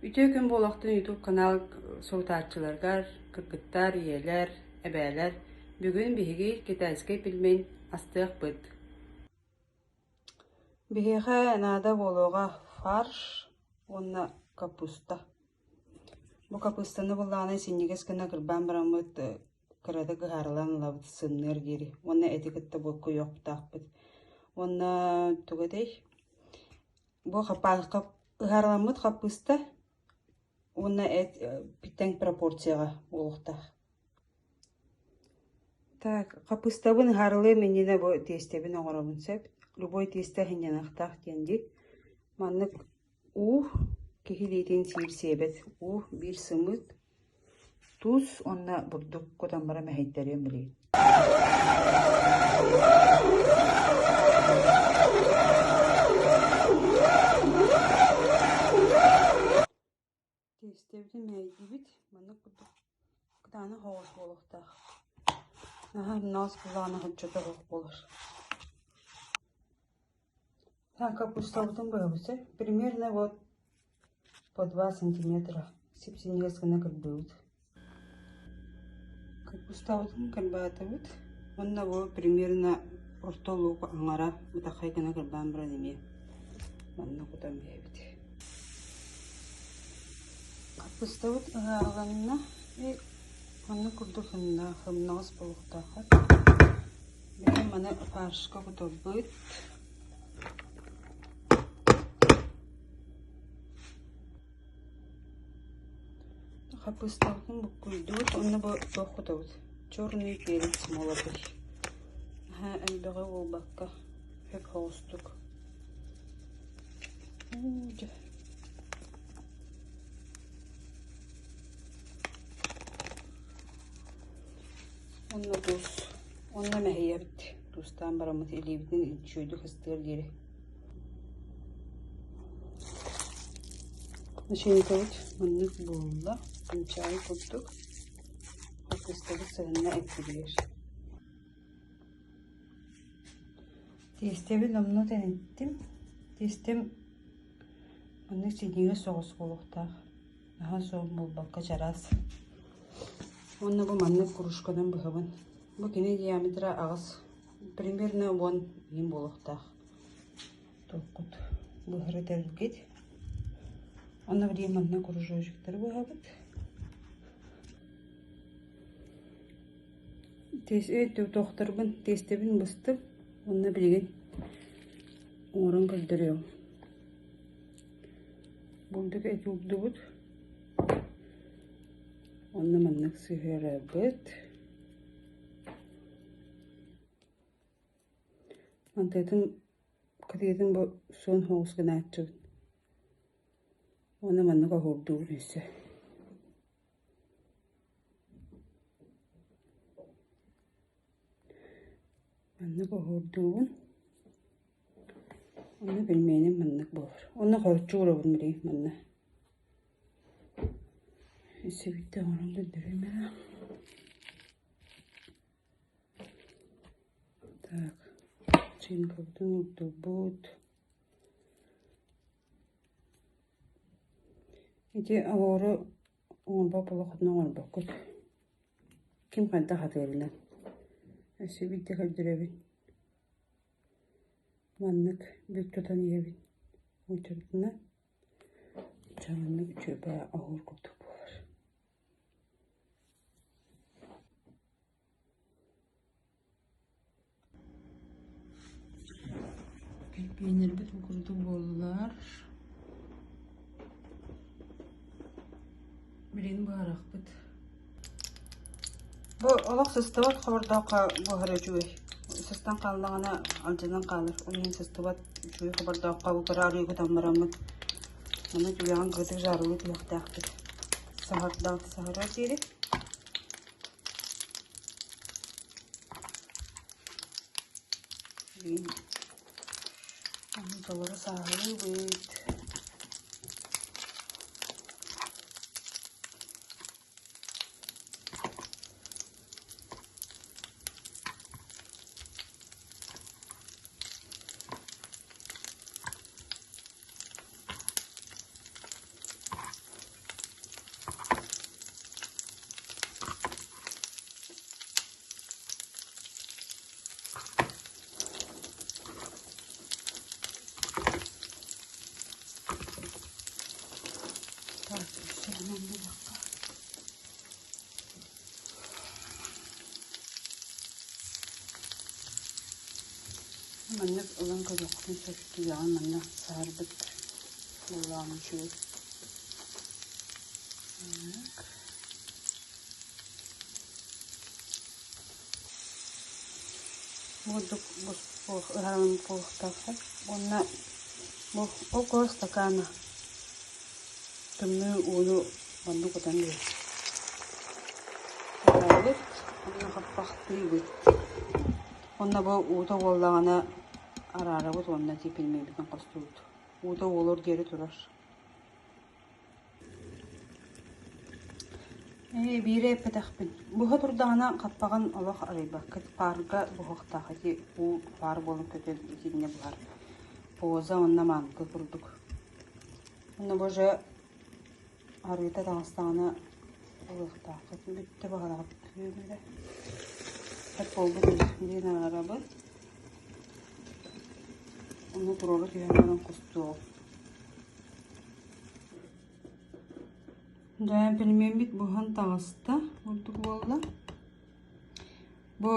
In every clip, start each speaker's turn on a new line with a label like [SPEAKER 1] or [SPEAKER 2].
[SPEAKER 1] Үтүө күн буолуохтун YouTube канал сурутааччыларыгар, кыргыттар, ийэлэр, эбээлэр. Бүгүн биһиги китайскай пельмень астыахпыт. Биһиэхэ наада буолуоҕа фарш уонна капуста. Бу капустаны былаанай синньигэс гына кырбаан бараммыт кыратык ыһаарылаан ылабыт сымныар диэри уонна эти кытта булкуйуохтаахпыт. Уонна тугу этэй? Бу ыһаарыламмыт хаппыыста уонна эт тэҥ пропорцияҕа буолуохтаах. Так, хаппыыстабын ыһаарылыам иннинэ бу тиэстэбин оҥоробун сөп. Любой тиэстэ сынньаныахтаах диэн дии. Маннык уу, киһи илиитин сиир сиэбэт уу, биир сымыыт, туус уонна бурдук кутан баран мэһэйдэриэм билигин. Тиэстэбитин мэһэйдиибит, маннык курдук кытаанах оҕус буолуохтаах. Наһаа ноос кылаана соччото суох буолар. Так, капустабытын быһабыт сөп. Примерно вот по 2 сантиметра сип-синньигэс гына кырбыыбыт. Капустабытын кырбаатыбыт уонна бу примерно орто луук аҥара бытаххай гына кырбаан баран эмиэ манна кутан биэрэбит. Капустабыт ыһаарыланна и маннык курдук сымнаҕас буолуохтааххар. Билигин маны фаршка кутабыт. Хаппыыстабытын буккуйдубут уонна бу туох кутабыт? Черный перец молотый. Наһаа элбэҕи буолбакка, сөп соҕустук. Дьэ. Уонна туус. Уонна мэһийэбит. Туустаан бараммыт илиибитин үчүгэйдик ыстыар диэри. Начинкабыт маннык буолла, чай курдук. Кыстыбыт сыһынна эттилэр. Тиэстэбин номнуо тэниттим. Тиэстэм маннык синньигэс соҕус буолуохтаах. Наһаа суох буолбакка чараас. Уонна бу маннык кружканан быһабын. Бу кини диаметра 8, примерно 10 иин буолуохтаах. Туоххут быһары тэрилгит. Онно билигин манна кружочектары быһабыт. Туохтарбын, тиэстэбин быстым. Онно билигин оҥорон көрдөрүөм. Бурдук эти уурдубут. Онно маннык сыһыарабыт. Мантыытын кытыытын бу суон соҕус гынааччыбын. Уонна маннык оһуордуубун өссө. Маннык оһуордуубун. Онно пельменим маннык буолар. Онно хоруччу уурабын билигин манна. Өссө биирдэ оҥорон көрдөрүөм эрэ. Так, начинкабытын уурдубут. Ити оһуору оҥорбот буоллаххытына оҥорбоккут. Ким хайдах сатыырынан. Өссө биирдэ көрдөрөбүн. Маннык бүк тутан иһэбин. Оччотуна дьэ маннык үчүгэй оһуор курдук буолар. Кирпиэннэрбит бу курдук буоллулар. Билигин быһаарыахпыт. Бу олох сыстыбат хобордооххо буһара үчүгэй. Сыстан хааллаҕына алдьанан хаалар. Ол иһин сыстыбат үчүгэй хобордооххо бу кыра арыы кутан бараммыт Ону түгэҕин кытык жарылыы түһүөхтээхпит. Саһардаах саһарар диэри. Ону толору сааһылыыбыт. Анньан биэриэххэ. Маннык ылан көрүөххүтүн сөп түгэҕин манна саһарбыт буоллаҕына үчүгэй. Так. Бурдук ыһаҕын буолуохтаах уонна бу около стакана тымныы ууну манна кутан биэр. Кутабыт уонна хаппахтыыбыт. Уонна бу уута уоллаҕына араарабыт уонна ити пельменьбитин хостуубут. Уута уолуор диэри турар. Ээ, биири эппэтэхпин. Буһа турдаҕына хаппаҕын олох арыйбаккыт. Паарга буһуохтаах ити уу паар буолан көтөн итиннэ буһар. Поза уонна манты курдук. Онно бу уже арыыта таҕыстаҕына ылыахтааххыт. Бүттэ баҕараҕыт күөмүрэ. Сөп буолбут диэн ааҕарабыт. Ону туруору түһэн баран кустуоҕум. Дьэ, пельменьбит буһан таҕыста ордук буолла. Бу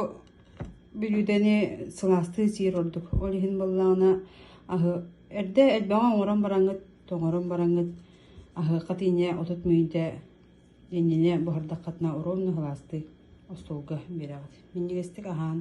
[SPEAKER 1] бүлүүдэни сылаастыы сиир ордук. Ол иһин буоллаҕына аһы эрдэ элбэҕи оҥорон бараҥҥыт, тоҥорон бараҥҥыт аһыахха тиийэ 30 мүнүүтэ иннинэ буһардаххытына ровно сылаастыы остуолга биэрэҕит. Минньигэстик аһаан.